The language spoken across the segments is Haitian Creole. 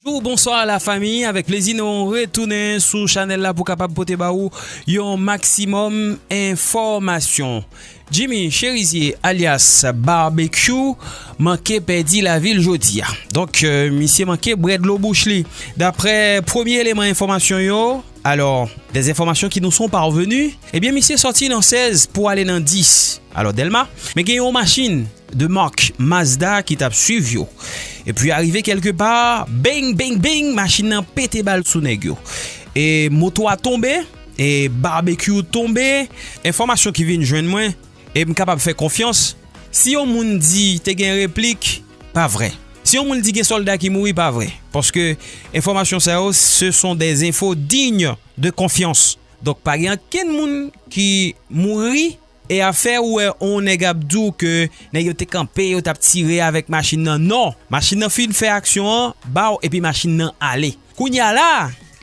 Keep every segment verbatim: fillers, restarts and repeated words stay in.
Tou bonswa la fami, avèk plezi nou retounen sou chanèl la pou kapab pote ba ou yon maksimòm enfòmasyon. Jimmy Cherizier alyas Barbecue manke pèdi lavi l jodi a. Donk, euh, misye manke bwè dlo bouch li. Daprè premye eleman enfòmasyon yo, alò, des enfòmasyon ki nou son parvenu, ebyen, misye sòti nan sèz pou ale nan dis. Alò, Dèlma, men gen yon machin de marque Mazda ki t ap swiv yo. Epi arive kèlke pa, beng, beng, beng, machin nan pete bal sou nèg yo. E moto a tonbe, e Barbecue tonbe. Enfòmasyon ki vin jwenn mwen, e m kapab fè konfyans, si yon moun di te gen replik, pa vrè. Si yon moun di gen sòlda ki mouri, pa vrè. Paske enfòmasyon sa yo, ce sont des infos dignes de confiance. Donk, pa gen ankenn moun ki mouri e afè ou wè on nèg ap di w ke nèg yo te kanpe, yo t ap tire avèk machin nan. Non, machin nan fin fè aksyon an, baw, epi machin nan ale. Kounye a la,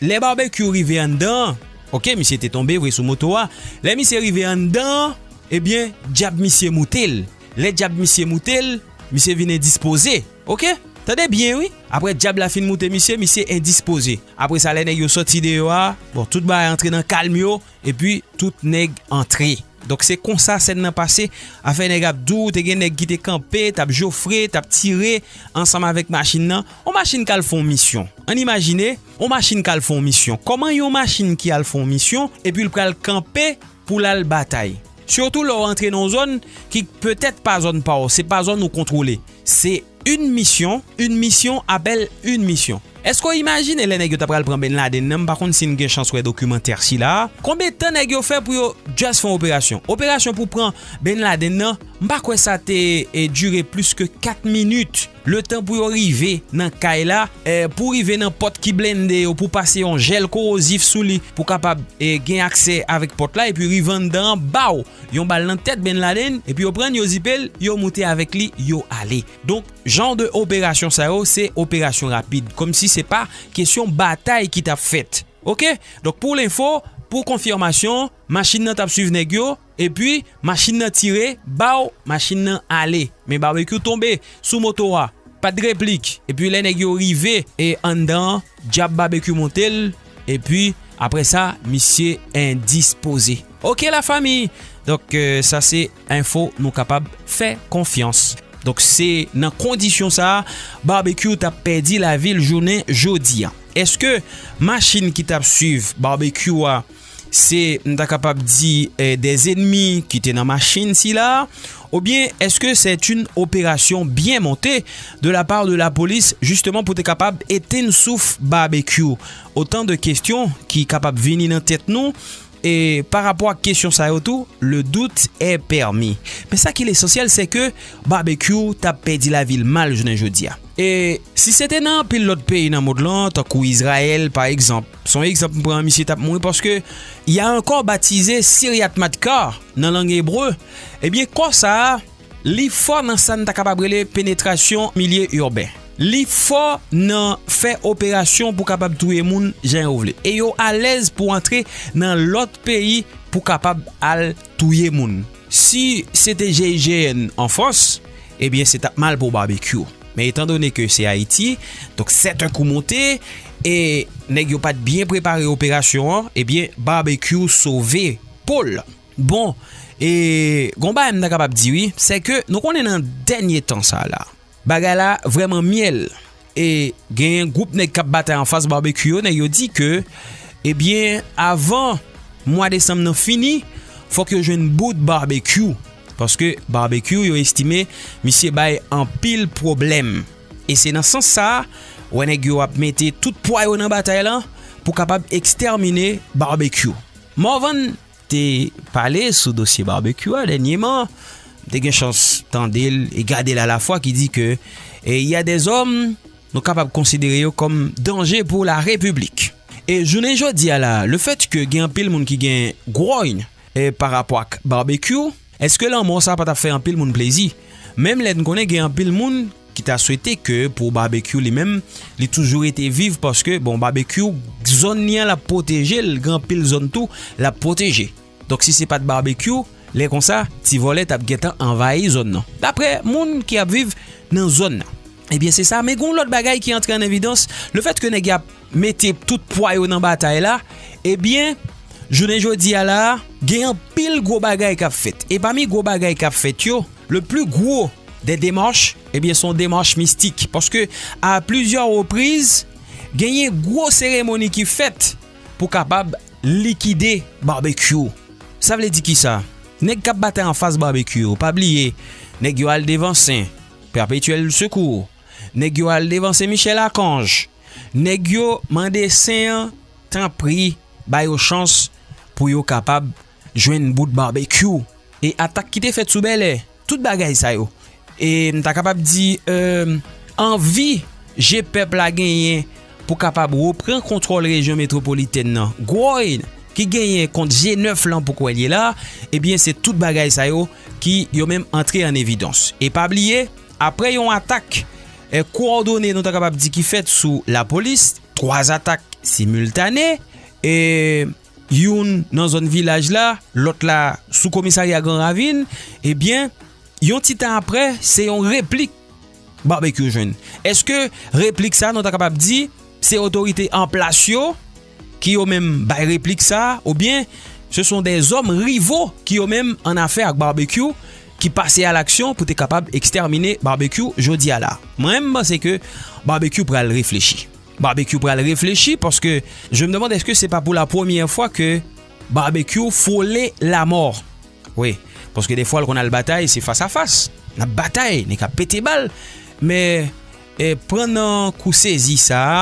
lè Barbecue rive anndan an, oke, misye te tonbe vre sou moto a. Lè misye rive anndan an, ebyen, djab misye moute l. Lè djab misye moute l, misye vin endispoze. Oke? Tande byen, wi. Apre djab la fin moute misye, misye endispoze. Apre sa, lè nèg yo sòti deyò a, bon, tout bagay antre nan kalm yo, epi tout nèg antre. Donk, se konsa sèn nan pase. Afè nèg ap di w, te gen nèg ki te kanpe, t ap jofre, t ap tire ansanm avèk machin nan. On machin k al fè on misyon. Ann imajine, on machin k al fè on misyon. Kòman yon machin ki al fè on misyon, epi l pral kanpe pou l al batay? Sitou lè w antre nan yon zòn ki petèt pa zòn pa w, se pa zòn ou kontwole. Se une mission, une mission appelle une mission. Èske w imajine lè nèg yo ta pral pran Ben Laden nan, m pa konn si n gen chans wè dokimantè sila a, konbyen tan nèg yo fè pou yo just fè yon operasyon? Operasyon pou pran Ben Laden nan, m pa kwè sa te, e, dire plis ke kat minit. Letan pou yo rive nan kay la, e, pou rive nan pòt ki blende yo, pou pase yon jèl korozif sou li, pou kapab, e, gen aksè avèk pòt la, epi rive anndan an, baw, yon bal nan tèt Ben Laden, epi yo pran l, yo zipe l, yo moute avèk li, yo ale. Donk, jan de operasyon sa yo, se operasyon rapid. Kòmsi se pa kesyon batay ki t ap fèt. Oke? Donk, pou lenfo, pou konfimasyon, machin nan t ap swiv nèg yo, epi machin nan tire, baw, machin nan ale. Men Barbecue tonbe sou moto a. Pa t replik. Epi lè nèg yo rive e anndan an, djab Barbecue monte l, epi apre sa, misye endispoze. Oke, lafanmi! Donk, e, sa se enfo nou kapab fè konfyans. Donk, se nan kondisyon sa a, Barbecue t ap pèdi lavi l jounen jodi a. Èske machin ki t ap swiv Barbecue a, se, m ta kapab di, e, des ennemis ki te nan machin sila a? Oubyen, èske c'est une opération bien montée de la part de la police, justement, pou te kapab etenn souf Barbecue? Otan de kesyon ki kapab vini nan tèt nou, e pa rapò ak kesyon sa yo tou, le doute est permis. Men sa ki lesansyèl, se ke Barbecue t ap pèdi lavi l mal jounen jodi a. E si se te nan anpil lòt peyi nan mond lan, tankou Izrayèl, pa egzanp, se yon egzanp m pran, misye t ap mouri paske il y a un corps baptisé Syriac Matkar nan lang ebre, ebyen, kò sa a, li fò nan sa n ta kapab rele penetrasyon milye iben. Li fò nan fè operasyon pou kapab touye moun jan yo vle. E yo alèz pou antre nan lòt peyi pou kapab al touye moun. Si se te G I G N an Frans, ebyen, se t ap mal pou Barbecue. Men etandone ke se Ayiti, donk, sèten kou monte, e nèg yo pa t byen prepare operasyon an, ebyen, Barbecue sove po l. Bon, e gon bagay m ta kapab di wi, se ke nou konnen nan dènye tan sa la, bagay la vrèman myèl. E genyen gwoup nèg k ap batay anfas Barbecue yo, nèg yo di ke, ebyen, avan mwa desanm nan fini, fòk yo jwenn bout Barbecue. Paske Barbecue, yo estime misye bay anpil pwoblèm. E se nan sans sa a, wè nèg yo ap mete tout pwa yo nan batay lan pou kapab ekstèmine Barbecue. Morvan te pale sou dosye Barbecue a dènyeman. M te gen chans tande l e gade l alafwa ki di ke, e, il y a des hommes, nou kapab konsidere yo kòm danje pou la repiblik. E jounen jodi a la, le fait que gen anpil moun ki gen gwòy, e, pa rapò ak Barbecue, èske lanmò sa pa t ap fè anpil moun plezi? Menm lè n konnen gen anpil moun ki ta swete ke pou Barbecue li menm, li toujou rete viv paske, bon, Barbecue, zòn li an, l ap pwoteje l, gen anpil zòn tou, l ap pwoteje. Donk, si se pa t Barbecue, lè konsa, ti vòlè t ap gentan anvayi zòn nan. Daprè moun ki ap viv nan zòn nan. Ebyen, se sa. Men gen yon lòt bagay ki antre an evidans, lefètke nèg y ap mete tout pwa yo nan batay la, ebyen, jounen jodi a la, gen anpil gwo bagay k ap fèt. E pami gwo bagay k ap fèt yo, le pli gwo dè demach, ebyen, se yon demach mistik. Paske, a plizyè repriz, genyen gwo seremoni ki fèt pou kapab likide Barbecue. Sa vle di kisa? Nèg k ap batay anfas Barbecue yo, pa bliye, nèg yo al devan Sen Pèpetyèl Sekou, nèg yo al devan Sen Michèl Akanj, nèg yo mande Sen an, tanpri, ba yo chans pou yo kapab jwenn bout Barbecue. E atak ki te fèt sou Bèlè, tout bagay sa yo. E m ta kapab di, e, anvi je pèp la genyen pou kapab reprann kontwòl rejyon metwopolitèn nan, gwòy ki genyen kont je nèf lan pou kwè l ye la, ebyen, se tout bagay sa yo ki yo menm antre an evidans. E pa bliye, apre yon atak, e, kowòdone, nou ta kapab di, ki fèt sou lapolis, twa atak similtane, e, youn nan zòn Vilaj la, lòt la sou komisarya Gran Ravin, ebyen, yon ti tan apre, se yon replik Barbecue jwenn. Èske replik sa, nou ta kapab di, se otorite an plas yo ki yo menm bay replik sa, oubyen ce sont des hommes rivaux ki yo menm an afè ak Barbecue, ki pase a laksyon pou te kapab ekstèmine Barbecue jodi a la? Mwen, m panse ke Barbecue pral reflechi. Barbecue pral reflechi, paske je me demande, èske se pa pou la premyè fwa ke Barbecue frole lamò? Wi, paske defwa l konn al batay, se fas a fas. N ap batay, nèg ap pete bal. Men, e, pran nan kou sezi sa a,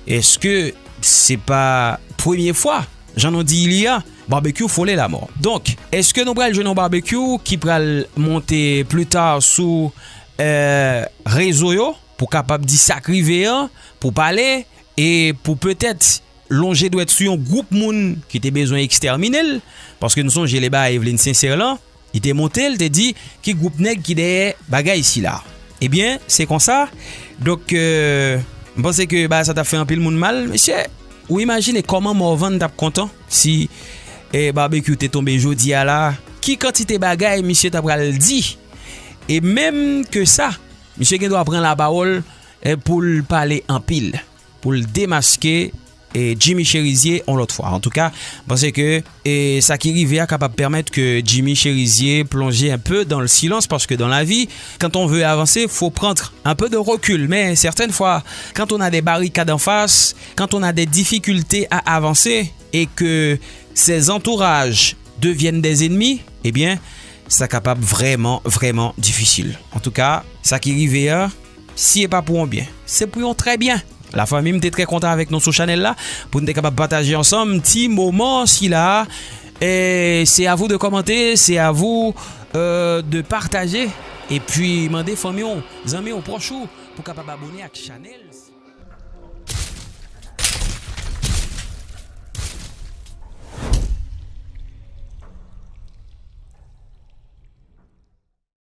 èske se pa premye fwa, jan nou di li a, Barbecue frole lamò? Donk, èske nou pral jwenn yon Barbecue ki pral monte pli ta sou, e, rezo yo pou kapab di sa k rive an, pou pale, e pou petèt lonje dwèt sou yon gwoup moun ki te bezwen ekstèmine l, paske nou sonje leba a Eveline Sincère lan, li te monte, l te di ki gwoup nèg ki dèyè bagay sila. Ebyen, se konsa. Donk, e, m panse ke bagay sa t ap fè anpil moun mal. Mesye, ou imajine kòman Morvan t ap kontan si, e, Barbecue te tonbe jodi a la? Ki kantite bagay misye ta pral di? E menm ke sa, misye gen dwa pran lapawòl, e, pou l pale anpil, pou l demaske, e, Jimmy Chérizier yon lòt fwa. Antouka, m panse ke, e, sa ki rive a kapab pèmèt ke Jimmy Chérizier plonge un peu dans le silence, parce que dans la vie, quand on veut avancer, faut prendre un peu de recul. Mais certaines fois, quand on a des barricades en face, quand on a des difficultés à avancer et que ses entourages deviennent des ennemis, ebyen, sa kapab vrèman, vrèman difisil. Antouka, sa ki rive a, si e pa pou yon byen, se pou yon trè byen. Lafanmi, m te trè kontan avèk nou sou chanèl la, pou n te kapab pataje ansanm ti moman sila a. E c'est à vous de commenter, c'est à vous, euh, de partager. Epi mande fanmi w, zanmi w, pwòch ou pou kapab abone ak chanèl.